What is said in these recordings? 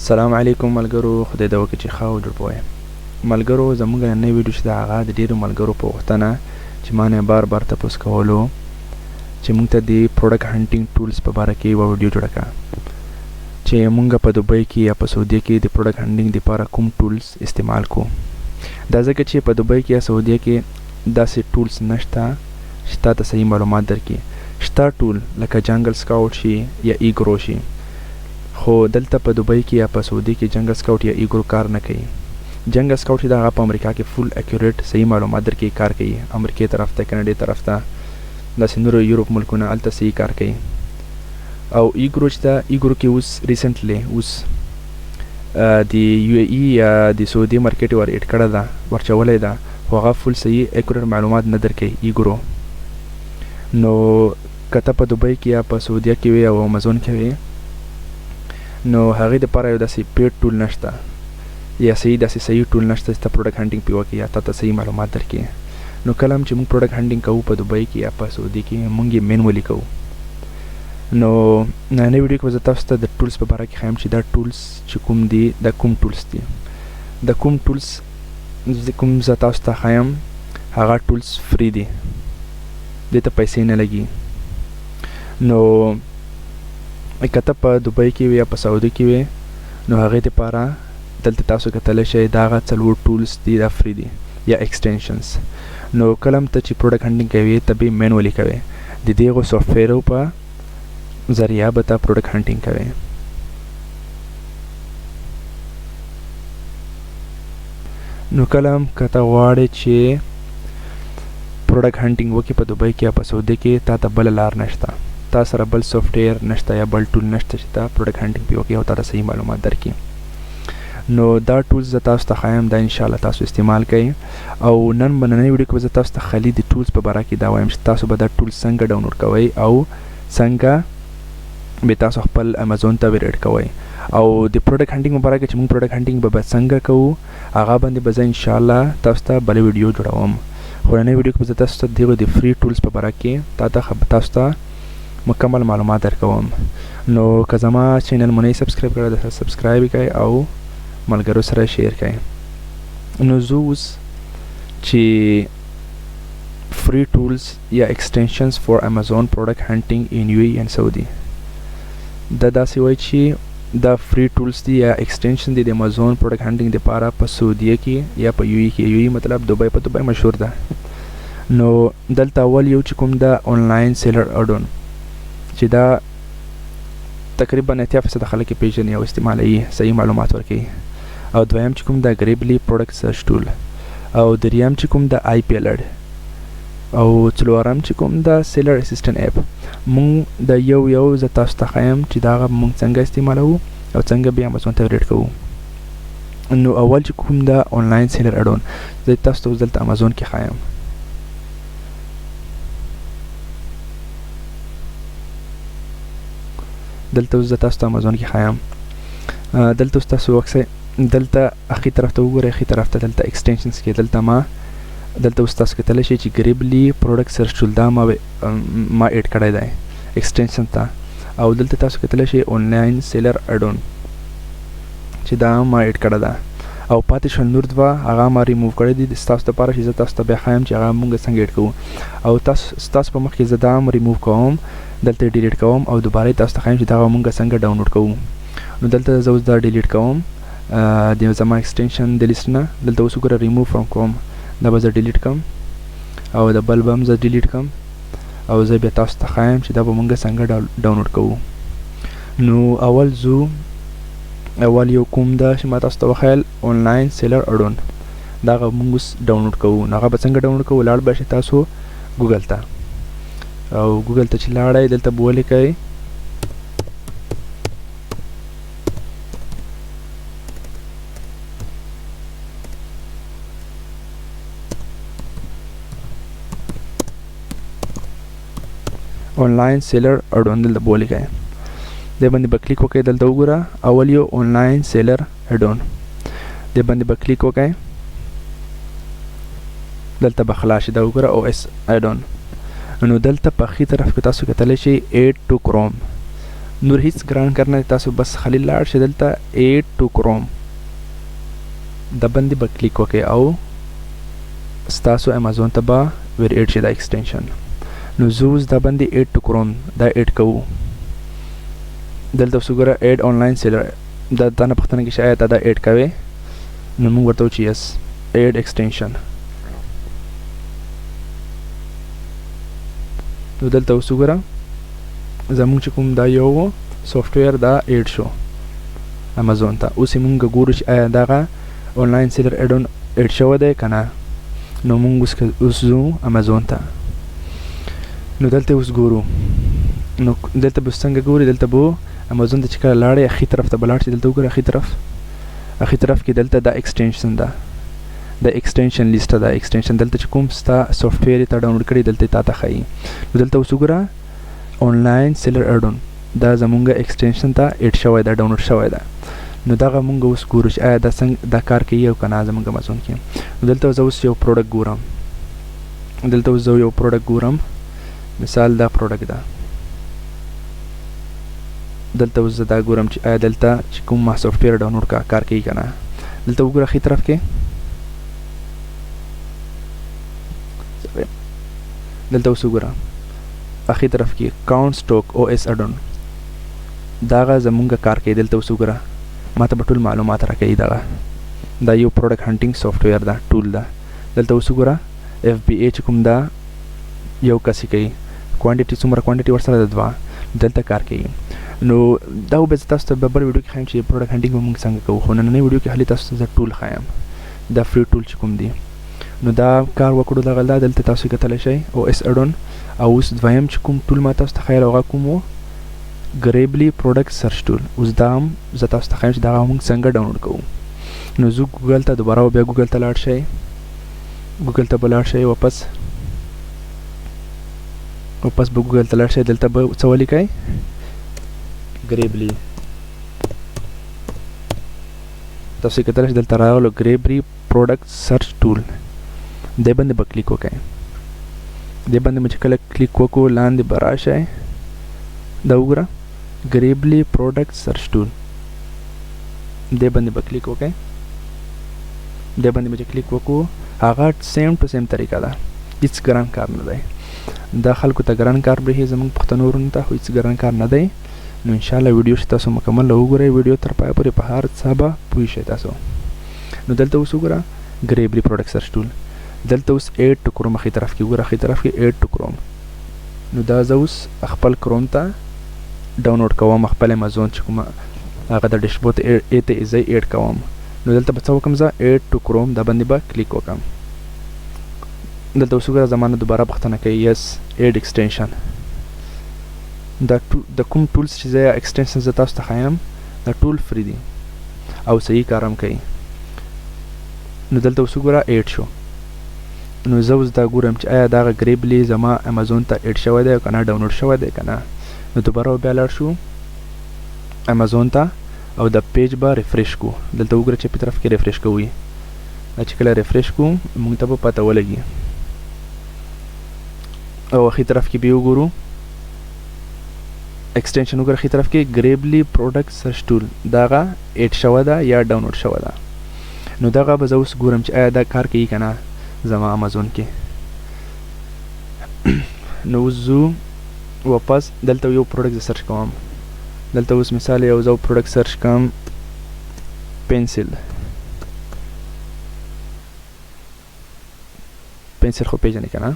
سلام علیکم ملګرو، خدای د وکړي چې ښه او جوړ پوهه ملګرو. زموږ نننۍ ویډیو چې د هغه د ډیرو ملګرو په غوښتنه چې ما نه بار بار تپوس کولو چې موږ ته د پروډکټ هنټینګ ټولز په باره کې یوه ویډیو جوړه کړه، چې موږ په دوبۍ کې یا په سعودي کې د پروډکټ هنټینګ لپاره کوم ټولز استعمال کو. دا ځکه چې په دوبۍ کې یا سعودي کې داسې ټولز نشته چې تا ته صحیح معلومات درکړي. شته ټول لکه جنګل سکاوټ شي یا ایګرو شي، خو دلته په دوبۍ کې یا په سعودي کې جنګل سکاوټ یا ایګرو کار نه کوي. جنګل سکاوټ چې دا هغه په امریکا کې فول اکیوریټ صحیح معلومات درکوي، کار کوي امریکې طرف ته، کینیډې طرف ته، داسې نورو یورپ ملکونه هلته صحیح کار کوي. او ایګرو چې دا ایګرو کې اوس ریسنټلی اوس د یو ای یا د سعودي مارکیټ ور ایډ کړی ده، ورچولی ده، خو هغه فول صحیح اکیوریټ معلومات نه درکوي ایګرو. نو که ته په دوبۍ کې یا په سعودیه کې وې او امازون کې وې، نو هغې دپاره یو داسې پیډ ټول نشته یا صحیح داسې صحیح ټول نشته چې ته پروډکټ هنټینګ پې وکړې یا تا ته صحیح معلومات درکړي. نو کله هم چې موږ پروډکټ هنټینګ کوو په دوبۍ کې یا په سعودي کې، موږ یې مینولي کوو. نو نننۍ ویډیو کې به زه تاسو ته د ټولز په باره کې ښیم چې دا ټولز چې کوم دي، دا کوم ټولز دي، د کوم ټولز کوم زه تاسو ته ښیم هغه ټولز فری دي، دې ته پیسې نه لګي. نو که ته په دوبۍ کې وې یا په سعودي کې وې، نو هغې دپاره دلته تاسو کتلی شئ دغه څلور ټولز دي، دا فری دي یا ایکسټنشنز. نو کله هم ته چې پروډکټ هنټینګ کوې، ته به مینولي کوې، د دغو سافټویرو په ذریعه به ته پروډکټ هنټینګ کوې. نو کله هم که ته غواړې چې پروډکټ هنټینګ وکړې په دوبۍ کې یا په سعودي کې، تا ته بله لار نشته، تا سره بل سافټویر نشته یا بل ټول نشته چې ته پروډکټ هنټینګ پې وکړې او تا ته صحیح معلومات درکړي. نو دا ټولز زه تاسو ته ښایم، دا انشاءالله تاسو استعمال کړئ. او نن به نننۍ ویډیو کې به زه تاسو ته خالي د ټولز په باره کې دا وایم چې تاسو به دا ټولز څنګه ډاونلوډ کوئ او څنګه به تاسو خپل امازون ته ور اډ کوئ. او د پروډکټ هنټینګ په باره کې چې موږ پروډکټ هنټینګ به څنګه کوو، هغه باندې به زه انشاءالله تاسو ته بله ویډیو جوړوم. خو نننۍ ویډیو کې به زه تاسو ته دغه د فری ټولز په باره کې تاسو ته مکمل معلومات درکوم. نو که زما چینل مو نه سبسکرایب کړی، د سبسکرایب کړئ او ملګرو سره شیر کړئ. نو زه اوس چې فری ټولز یا ایکسټنشنز فار امازون پروډکټ هنټینګ ان یو ای اینډ سعودي، دا داسې وایي چې دا فری ټولز دي یا ایکسټنشن دي د امازون پروډکټ هنټینګ دپاره په سعودیه کې یا په یو ای کې. یو ای مطلب دوبۍ، په دوبۍ مشهور ده. نو دلته اول یو چې کوم ده آنلاین سیلر اډون، چې دا تقریبا 80% خلک یې پېژني او استعمالوي، صحیح معلومات ورکوي. او دویم چې کوم ده ګریبلی پروډکټ سرچ ټول، او دریم چې کوم ده آی پی الرټ، او څلورم چې کوم ده سیلر اسسټنټ اپ. مونږ د یو یو زه تاسو ته ښایم چې دا مونږ څنګه استعمالوو او څنګه بیا امازون ته ریډ کوو. نو اول چې کوم ده آنلاین سیلر اډون، زه تاسو ته اوس دلته امازون کې ښایم. دلته اوس زه تاسو ته امازون کې ښایم. دلته اوس تاسو وکسئ، دلته اخی طرف ته وګورئ، اخی طرف ته دلته ایکسټنشنز کې دلته ما دلته اوس تاسو کتلی شئ چې ګریبلی پروډکټ سرچ ټول دا ما ایډ کړی دی ایکسټنشن ته. او دلته تاسو کتلی شئ آنلاین سیلر اډون چې دا ما ایډ کړی ده. او پاتې شول نور دوه، هغه ما ریموو کړی دي ستاسو دپاره چې زه تاسو ته بیا ښایم چې هغه مونږ څنګه ایډ کوو. او ستاسو په مخ کې زه دا هم ریموو کوم، دلته ډیلیټ کوم او دوباره تاسو ته ښایم چې دغه مونږ څنګه ډاونلوډ کوو. نو دلته زه اوس دا ډیلیټ کوم د زما ایکسټنشن د لیست نه. دلته اوس وګوره ریموو فرام کوم، دا به زه ډیلیټ کوم او د بل به هم زه ډیلیټ کوم او زه بیا تاسو ته ښایم چې دا به مونږ څنګه ډاونلوډ کوو. نو اول زو اول یو کوم ده چې ما تاسو ته وښیل آنلاین سیلر اډون، دغه مونږ اوس ډاونلوډ کوو. نو هغه به څنګه ډاونلوډ کوو؟ لاړ به شئ تاسو ګوګل ته، او ګوګل ته چې لاړئ دلته به ولیکئ آنلاین سیلر اډون، دلته به ولیکئ، دې باندې به کلیک وکړئ. دلته وګوره اول یو آنلاین سیلر اډون، دې باندې به کلیک وکړئ، دلته به خلاص شي. دا وګوره او اس اډون. نو دلته په ښي طرف کې تاسو کتلی شئ ایډ ټو کروم، نور هیڅ ګران کار نه دی، تاسو بس خالي لاړ شئ دلته ایډ ټو کروم د باندې به کلیک وکړئ او ستاسو امیزون ته به ور ایډ شي دا ایکسټنشن. نو زه اوس دا باندې ایډ ټو کروم دا ایډ کوو. دلته اوس وګوره ایډ آنلاین سیلر، دا تا نه پوښتنه کوي چې آیا تا دا ایډ کوې، نو موږ ورته وایو چې یس ایډ ایکسټنشن. نو دلته اوس وګوره زموږ چې کوم دا یو سافټویر دا ایډ شو امیزون ته. اوس یې مونږ ګورو چې آیا دغه آنلاین سیلر ایډ اون ایډ شوی دی که نه. نو مونږ اوس ځو امیزون ته. نو دلته اوس ګورو، نو دلته به څنګه ګوري، دلته به امیزون ته چې کله لاړې اخی طرف ته به لاړ شي. دلته وګوره اخی طرف، اخی طرف کې دلته دا ایکسټنشن ده، د ایکسټنشن لیست ده. ایکسټنشن دلته چې کوم ستا سافټویر ته ډاونلوډ کړی دلته تا ته ښایي. نو دلته اوس وګوره آنلاین سیلر اډ اون دا زمونږ ایکسټنشن ته ایډ شوی ده، ډاونلوډ شوی ده. نو دغه مونږ اوس ګورو چې آیا دا څنګه دا کار کوي او که نه زمونږ امیزون کې. نو دلته زه اوس یو پروډکټ ګورم، دلته اوس زه یو پروډکټ ګورم، مثال دا پروډکټ ده. دلته اوس زه دا ګورم چې آیا دلته چې کوم ما سافټویر ډاونلوډ کا کار کوي که نه. دلته وګوره ښي طرف کې، دلته اوس وګوره اخی طرف کې کاونټ سټوک او اس اډون دغه زمونږ کار کوي. دلته اوس وګوره ما ته به ټول معلومات راکوي. دغه دا یو پروډکټ هنټینګ سافټویر ده، ټول ده. دلته اوس وګوره اف بی ای چې کوم دا یو کس یې کوي، کوانټیټي څومره کوانټیټي ورسره ده دوه، دلته کار کوي. نو دا به زه تاسو ته په بله ویډیو کې ښایم چې پروډکټ هنټینګ به موږ څنګه کوو، خو نننۍ ویډیو کې هلې تاسو ته زه ټول ښایم، دا فري ټول چې کوم دي. نو دا کار وکړو دغه دا دلته تاسو کتلی شئ او اس اډون. او اوس دویم چې کوم ټول ما تاسو ته ښیلی هغه کوم و، ګریبلی پروډکټ سرچ ټول. اوس دا هم زه تاسو ته ښایم چې دغه موږ څنګه ډاونلوډ کوو. نو زه ګوګل ته دوباره بیا ګوګل ته لاړ شئ، ګوګل ته به لاړ شئ، واپس واپس به ګوګل ته لاړ شئ. دلته به څه ولیکئ، ګریبلی. تاسو یې کتلی شئ دلته راغلو ګریبلی پروډکټ سرچ ټول، دې باندې به کلیک وکړئ. دې باندې مې چې کله کلیک وکړو لاندې به راشئ، دا وګوره ګریبلی پروډکټ سرچ ټول، دې باندې به کلیک وکړئ. دې باندې مې چې کلیک وکړو هغه سیم ټو سیم طریقه ده، هیڅ ګران کار نه دی. دا خلکو ته ګران کار برېښي، زموږ پښتنو وروڼو ته خو هیڅ ګران کار نه دی. نو انشاءالله ویډیو چې تاسو مکمل وګورئ، ویډیو تر پایه پورې په هر څه به پوه شئ تاسو. نو دلته اوس وګوره ګریبلی پروډکټ سرچ ټول، دلته اوس ایډ ټو کروم ښي طرف کې وګوره، ښي طرف کې ایډ ټو کروم. نو دا زه اوس خپل کروم ته ډاونلوډ کوم، خپل امیزون چې کومه هغه د ډیشبورډ ای ته زه ایډ کوم. نو دلته به څه وکړم، زه ایډ ټو کروم دا باندې به کلیک وکړم. دلته اوس وګوره زما نه دوباره پوښتنه کوي یس ایډ ایکسټنشن. دا د کوم ټولز چې زه ایکسټنشن زه تاسو ته ښایم دا ټول فري دي او صحیح کار هم کوي. نو دلته اوس وګوره ایډ شو. نو زه اوس دا ګورم چې آیا دغه ګریبلی زما امیزون ته ایډ شوی دی او که نه، ډاونلوډ شوی دی که نه. نو دوباره بیا لاړ شو امیزون ته او د پیج به ریفرش کو. دلته وګوره چې په طرف کې ریفرش کوي، دا چې کله ریفرش کو موږ ته به پته ولګي. او ښي طرف کې به وګورو ایکسټنشن وګوره، ښي طرف کې ګریبلی پروډکټ سرچ ټول دغه ایډ شوی ده یا ډاونلوډ شوی ده. نو دغه به زه اوس ګورم چې آیا دا کار کوي که نه زما امیزون کې. نو اوس ځو واپس دلته یو پروډکټ زه سرچ کوم. دلته اوس مثال یو زه پروډکټ سرچ کوم، پنسل. پنسل خو پیژنې که نه؟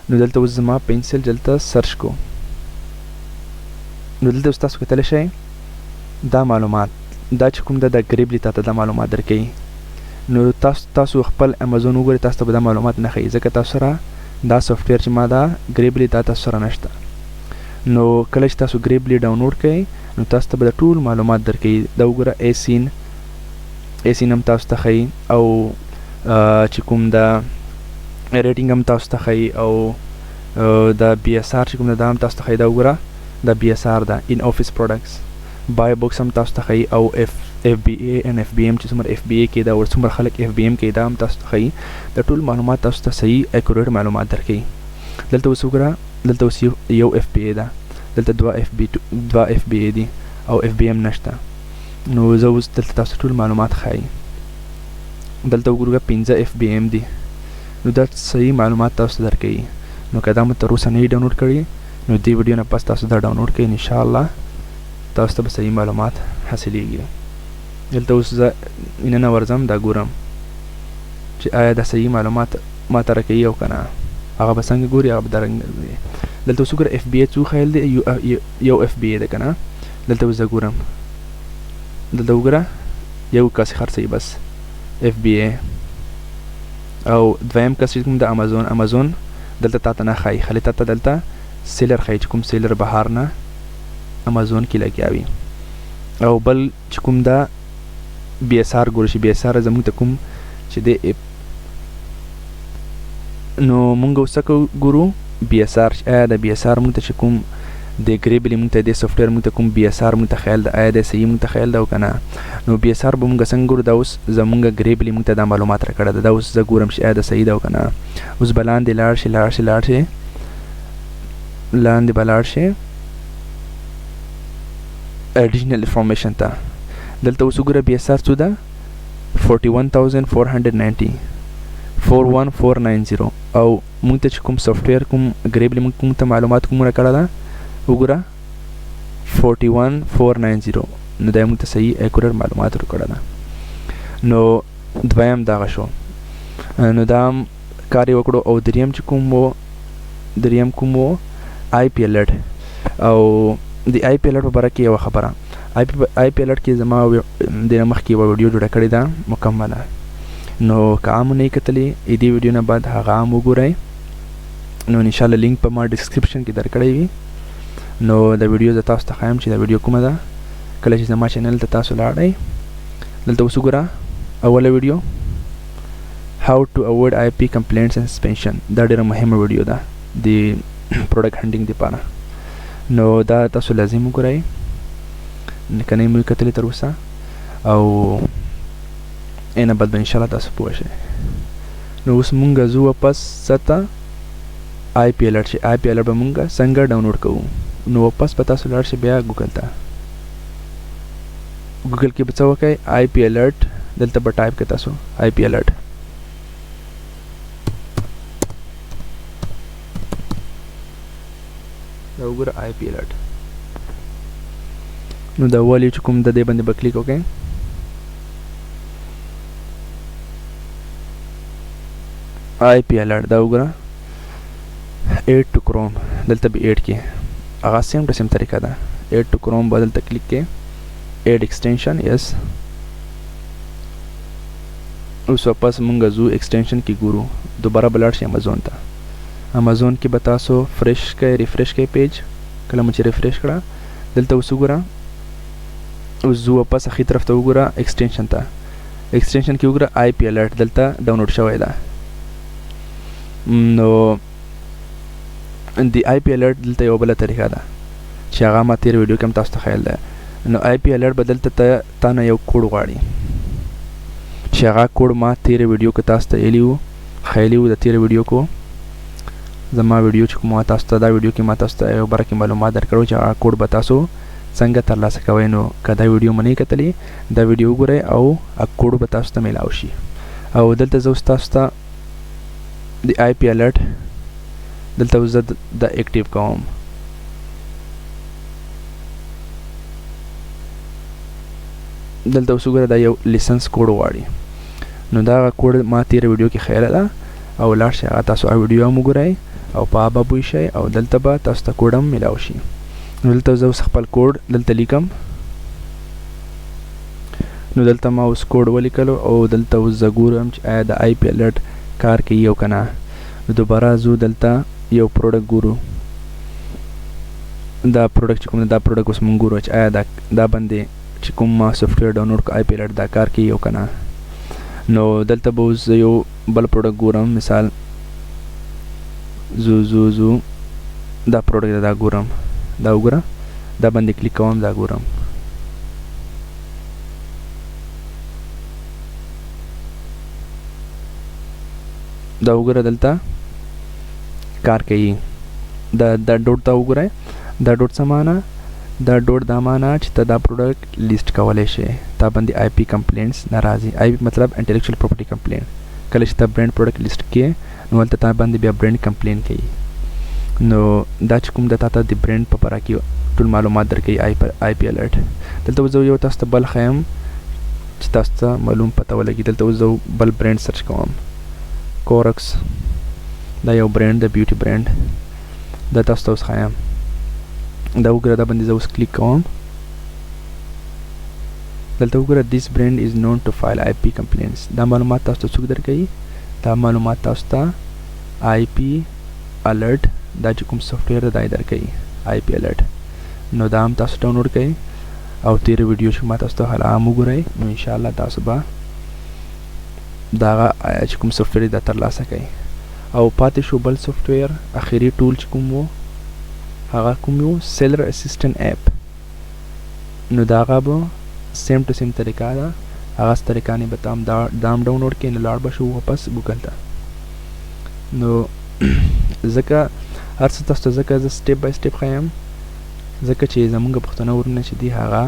نو دلته اوس زما پنسل دلته سرچ کو. نو دلته اوس تاسو کتلی شئ دا معلومات، دا چې کوم ده دا ګریبلی تاته دا معلومات درکوي. نو تاسو خپل امیزون وګورئ، تاسو ته به دا معلومات نه ښیي، ځکه تاسو سره دا سافټویر چې ما دا ګریبلی دا تاسو سره نشته. نو کله چې تاسو ګریبلی ډاونلوډ کړئ نو تاسو ته به دا ټول معلومات درکوي. دا وګوره ایسین هم تاسو ته ښیي، او چې کوم دا ریټینګ هم تاسو ته ښیي، او دا بی اس آر چې کوم ده دا هم تاسو ته ښیي. دا وګوره دا بی اس آر ده ان افیس پروډکټس، بای بوکس هم تاسو ته ښیي، او اف بی ای ان اف بی ام چې څومره اف بی ای کې ده او څومره خلک اف بی ام کې ده هم تاسو ته ښیي. دا ټول معلومات تاسو ته صحیح اکوریټ معلومات درکوي. دلته اوس وګوره، دلته اوس یو اف بی ای ده، دلته دوه اف بي دوه اف بي ای دي او اف بي ام نشته. نو زه اوس دلته تاسو ټول معلومات ښایي. دلته وګورئ 5 اف بي ام دي. نو دا صحیح معلومات تاسو ته درکوي. نو که دا مو تر اوسه نه وي ډاونلوډ کړي نو دې ویډیو نه پس تاسو دا ډاونلوډ کړئ، ان شاء الله تاسو ته به صحیح معلومات حاصلېږي. دلته اوس زه ننه ورځم، دا ګورم چې آیا دا صحیح معلومات ما ته راکوي او که نه. هغه به څنګه ګوري، هغه به دا رنګ ګوري. دلته اوس وګوره اف بي ای څو خیال دی، یو اف بي ای ده که نه. دلته اوس زه ګورم، دلته وګوره یو کس خرڅوي بس اف بي ای، او دویم کس چې کوم د امازون، امازون دلته تاته نه ښایي، خالي تاته دلته سیلر ښایي چې کوم سیلر بهر نه امازون کې لګیا وي. او بل چې کوم دا بي اس ار ګوري چې بي اس ار زموږ ته کوم چې دی اپ، نو مونږ اوس څه ګورو بي اس ار. آیا د بي اس ار مونږ ته چې کوم د ګریبلی مونږ ته د سافټویر مونږ ته کوم بي اس ار مونږ ته خیال ده، آیا د صحیح مونږ ته خیال ده او که نه. نو بي اس ار به مونږ څنګه ګورو؟ دا اوس زمونږ ګریبلی مونږ ته دا معلومات راکړی ده. دا اوس زه ګورم چې آیا دا صحیح ده او که نه. اوس به لاندې لاړ شي، لاړ شي، لاړ شي، لاندې به لاړ شي اډیشنل انفارمیشن ته. دلته اوس وګوره بي اس ار څو ده، 41490، 41490. او مونږ ته چې کوم سافټویر کوم ګریبلی مونږ کوم ته معلومات کوم راکړه ده، وګوره 41490. نو دا مونږ ته صحیح اکورټ معلومات ورکړه ده. نو دویم دغه شو، نو دا کار یې وکړو. او دریم چې کوم وو، دریم کوم وو آی پی الرټ. او د آی پی الرټ په باره کې یوه خبره، آی پی الرټ کې زما د نه مخکې یوه ویډیو جوړه کړې ده مکمله، نو که عام نه یې کتلې دې ویډیو نه بعد هغه عام وګورئ. نو ان شاء الله لینک په ما ډسکرپشن کې درکړی وي. نو دا ویډیو زه تاسو ته ښایم چې دا ویډیو کومه ده. کله چې زما چینل ته تاسو لاړئ، دلته اوس وګوره اوله ویډیو How to avoid IP complaints and suspension. دا ډیره مهمه ویډیو ده د پروډکټ هنټینګ دپاره. نو دا تاسو لازم وګورئ که نه مو کتلې تر اوسه، او اینه بعد به انشاءالله تاسو پوه شئ. نو اوس مونږ ځو واپس څه ته، آی پی الرټ. چې آی پی الرټ به مونږ څنګه ډاونلوډ کوو. نو واپس به تاسو لاړ شئ بیا ګوګل ته. ګوګل کې به څه وکړئ، آی پی الرټ دلته به ټایپ کړئ تاسو آی پی الرټ. دا وګوره آی پی الرټ. نو دا والی چې کوم د دې باندې به کلیک وکړئ. آی پی الرټ دا وګوره ایډ ټو کروم، دلته به ایډ کې هغه سیم ټو سیم طریقه ده. ایډ ټو کروم به دلته کلیک کې، ایډ ایکسټینشن یس. اوس واپس مونږ ځو ایکسټینشن کې ګورو، دوباره به لاړ شئ امازون ته. امازون کې به تاسو فرش کړئ، ریفرش کړئ پیج. کله مو چې ریفرش کړه دلته اوس وګوره، اوس ځو واپس ښي طرف ته وګوره ایکسټینشن ته. ایکسټینشن کې وګوره آی پی الرټ دلته ډاونلوډ شوی ده. نو د آی پی الرټ دلته یوه بله طریقه ده چې هغه ما تېره ویډیو کې هم تاسو ته ښیل ده. نو آی پی الرټ به دلته ته تا نه یو کوډ غواړي چې هغه کوډ ما تېره ویډیو کې تاسو ته ویلي وو، ښیلي وو د تېره ویډیو کو. زما ویډیو چې کوم تاسو ته دا ویډیو کې ما تاسو ته یو باره کې معلومات درکړو چې هغه کوډ به تاسو څنګه ترلاسه کوئ. نو که دا ویډیو مو نه کتلې دا ویډیو وګورئ او هغه کوډ به تاسو ته میلاو شي. او دلته زه اوس تاسو ته د آی پی الرټ دلته اوس زه دا اکټیو کوم. دلته اوس وګوره دا یو لیسنس کوډ غواړي. نو دا کوډ ما تېره ویډیو کې ښیلی ده، او لاړ شئ هغه تاسو هغه ویډیو هم وګورئ او په هغه به پوه شئ، او دلته به تاسو ته کوډ هم میلاو شي. نو دلته زه اوس خپل کوډ دلته لیکم. نو دلته ما اوس کوډ ولیکلو، او دلته اوس زه ګورم چې آیا د آی پی الرټ کار کوي او که نه. نو دوباره ځو دلته یو پروډکټ ګورو. دا پروډکټ چې کوم ده، دا پروډکټ اوس مونږ ګورو چې آیا دا باندې چې کوم ما سافټویر ډاونلوډ کړ آی پی الرټ دا کار کوي او که نه. نو دلته به اوس زه یو بل پروډکټ ګورم، مثال زو زو زو دا پروډکټ دا ګورم، دا وګوره دا باندې کلیک کوم، دا ګورم. دا وګوره دلته کار کوي. دا ډوټ ته وګورئ دا ډوټ څه معنا؟ دا ډوټ دا معنا چې ته دا پروډکټ لیست کولی شې، تا باندې آی پی کمپلینټس نه راځي. آی پی مطلب انټلیکچوال پراپرټي کمپلین. کله چې ته برانډ پروډکټ لیست کې نو هلته تا باندې بیا برانډ کمپلین کوي. نو دا چې کوم د تا ته د برانډ په باره کې ټول معلومات درکوي آی پی الرټ. دلته اوس زه یو تاسو ته بل ښیم چې تاسو ته معلوم پته ولګي. دلته اوس زه بل برانډ سرچ کوم، کورکس. دا یو برانډ د بیوټي برانډ دا تاسو ته اوس ښایم. دا وګوره، دا باندې زه اوس کلیک کوم. دلته وګوره، this brand is known to file IP complaints. دا معلومات تاسو ته څوک درکوي؟ دا معلومات تاسو ته آی پی الرټ دا چې کوم سافټویر ده دا یې درکوي، آی پی الرټ. نو دا هم تاسو ډاونلوډ کړئ او تېره ویډیو چې ما تاسو ته هغه هم وګورئ، نو انشاءالله تاسو به دغه چې کوم سافټویر دا ترلاسه کړئ. او پاتې شو بل سافټویر، اخري ټول چې کوم وو هغه کوم وو، سیلر اسسټنټ اپ. نو دا هغه به سیم ټو سیم طریقه ده، هغه طریقه نه به تام دا هم ډاونلوډ کړئ. نو لاړ به شو واپس ګوګل ته. نو ځکه هر څه تاسو ته ځکه زه سټیپ بای سټیپ ښیم، ځکه چې زمونږ پښتانه ورونه چې دي هغه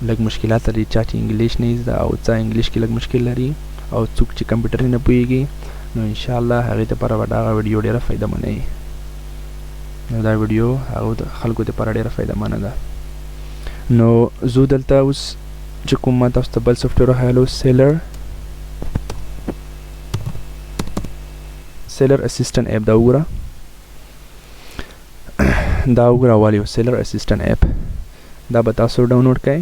لږ مشکلات لري، چا چې انګلیش نه زده او څه انګلیش کې لږ مشکل لري او څوک چې کمپیوټر نه پوهېږي، نو انشاءالله هغې دپاره به دغه ویډیو ډېره فایده منه وي. نو دا ویډیو هغو خلکو دپاره ډېره فایده منه ده. نو زه دلته اوس چې کوم ما تاسو ته بل سافټویر وښیلو، سیلر اسسټنټ اپ. دا وګوره، دا وګوره والیو سیلر اسسټنټ اپ، دا به تاسو ډاونلوډ کړئ.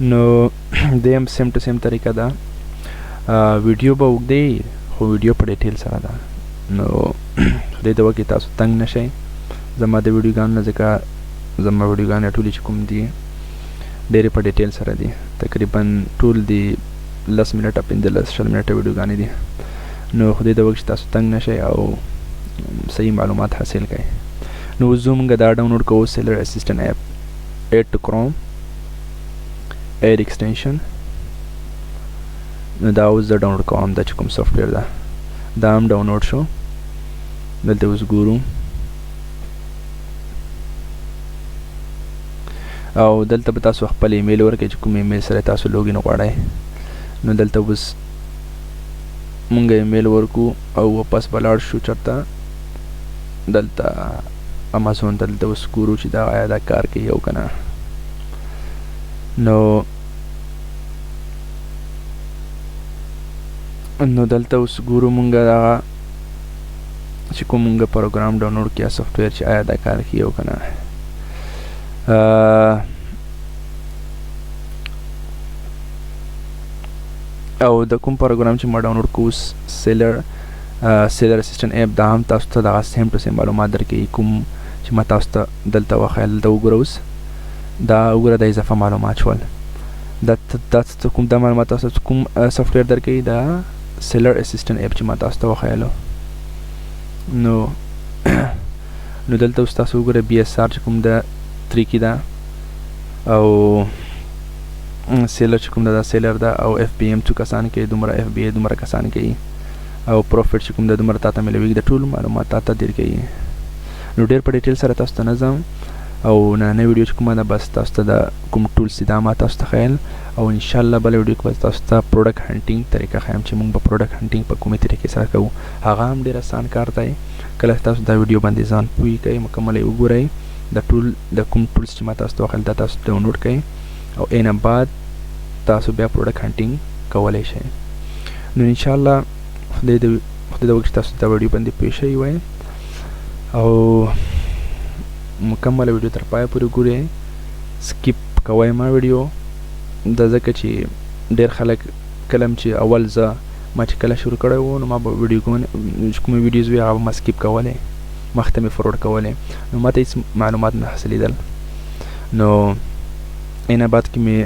نو دې هم سیم ټو سیم طریقه ده. ویډیو به اوږدې خو ویډیو په ډیټیل سره ده. نو خدای دې وکړي تاسو تنګ نه شئ زما د ویډیوګانو نه، ځکه زما ویډیوګانې ټولې چې کوم دي ډېرې په ډیټیل سره دي، تقریبا ټول دي 10 منټه 15 20 منټه ویډیوګانې دي. نو خدای دې وکړي چې تاسو تنګ نه شئ او صحیح معلومات حاصل کړئ. نو اوس ځو موږ دا ډاونلوډ کوو، سیلر اسسټنټ اپ، ایډ ټو کروم، ایډ ایکسټنشن. نو دا اوس زه ډاونلوډ کوم، دا چې کوم سافټویر ده دا هم ډاونلوډ شو. دلته اوس ګورو او دلته به تاسو خپل ایمیل ورکړئ چې کوم ایمیل سره تاسو لوګین غواړئ. نو دلته اوس مونږ ایمیل ورکو او واپس به لاړ شو چېرته، دلته امازون ته. دلته اوس ګورو چې دا آیا دا کار کوي او که نه. نو دلته اوس ګورو مونږ دغه چې کوم مونږ پروګرام ډاونلوډ کړي سافټویر چې آیا دا کار کوي او که نه. او د کوم پروګرام چې ما ډاونلوډ کوو سیلر اسسټنټ اپ، دا هم تاسو ته دغه سیم ټو سیم معلومات درکوي کوم چې ما تاسو ته دلته وښیل. دلته وګوره اوس دا وګوره، دا اضافه معلومات شول. دا تاسو کوم دا معلومات تاسو ته کوم سافټویر درکوي، دا سیلر اسسټنټ اپ چې ما تاسو ته وښیلو. نو دلته اوس تاسو وګوره بي اس آر چې کوم ده طریقې ده، او سیلر چې کوم ده دا سیلر ده، او اف بي ام څو کسان کوي، دومره اف بي ای دومره کسان کوي، او پروفیټ چې کوم ده دومره تاته میلاویږي. د ټولو معلومات تاته درکوي. نو ډېر په ډیټیل سره تاسو ته نه ځم او نننۍ ویډیو چې کومه ده بس تاسو ته د کوم ټولز دي دا ما تاسو ته ښیل. او انشاءالله بله ویډیو کې به تاسو ته پروډکټ هنټینګ طریقه ښیم چې موږ به پروډکټ هنټینګ په کومې طریقې سره کوو. هغه هم ډېر اسان کار دی. کله چې تاسو دا ویډیو باندې ځان پوه کړئ، مکمله یې وګورئ، د ټول د کوم ټولز چې ما تاسو ته وښیل دا تاسو ډاونلوډ کړئ او ان بعد تاسو بیا پروډکټ هنټینګ کولی شئ. نو انشاءالله خدای دې وکړي چې تاسو دا ویډیو باندې پوه شئ وای او مکمله ویډیو تر پایه پورې ګورئ. سکیپ کوئ ما ویډیو دا ځکه چې ډېر خلک کله چې اول زه ما چې کله شروع کړی وو نو ما به ویډیوګانې چې کومې ویډیوز وي هغه به ما سکیپ کولې، مخته مې فارورډ کولې، نو ما ته هېڅ معلومات نه حاصلېدل. نو ان بعد کې مې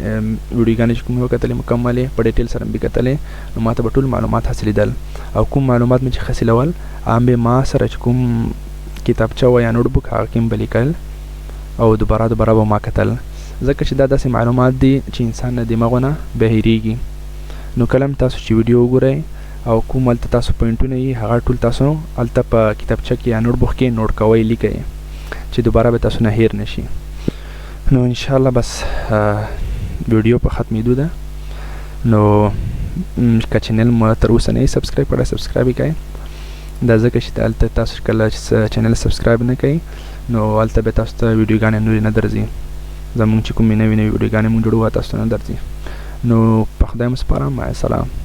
ویډیوګانې چې کومې وکتلې مکملې په ډیټیل سره مې کتلې، نو ما ته به ټول معلومات حاصلېدل. او کوم معلومات مې چې حاصلول هغه به ما سره چې کوم کتابچه وه یا نوټ بوک هغه کې مې به لیکل او دوباره دوباره به ما کتل، ځکه چې دا داسې معلومات دي چې انسان نه دماغونه بهیریږي. نو کله هم تاسو چې ویډیو وګورئ او کوم هلته تاسو پوینټونه یي هغه ټول تاسو هلته په کتابچه کې یا نوټ بوک کې نوټ کوئ، لیکئ چې دوباره به تاسو نه هیر نشي. نو ان شاء الله بس ویډیو په ختمېدو ده. نو که چینل مو تر اوسه نه سبسکرایب کړی، سبسکرایب یې کړئ. دا ځکه چې هلته تاسو کله چې چینل سبسکرایب نه کړئ نو هلته به تاسو ته ویډیوګانې نورې نه درځي. زمونږ چې کومې نوې نوې ویډیوګانې مونږ جوړوو تاسو ته نه درځي. نو په خدای مو سپارم، مع السلام.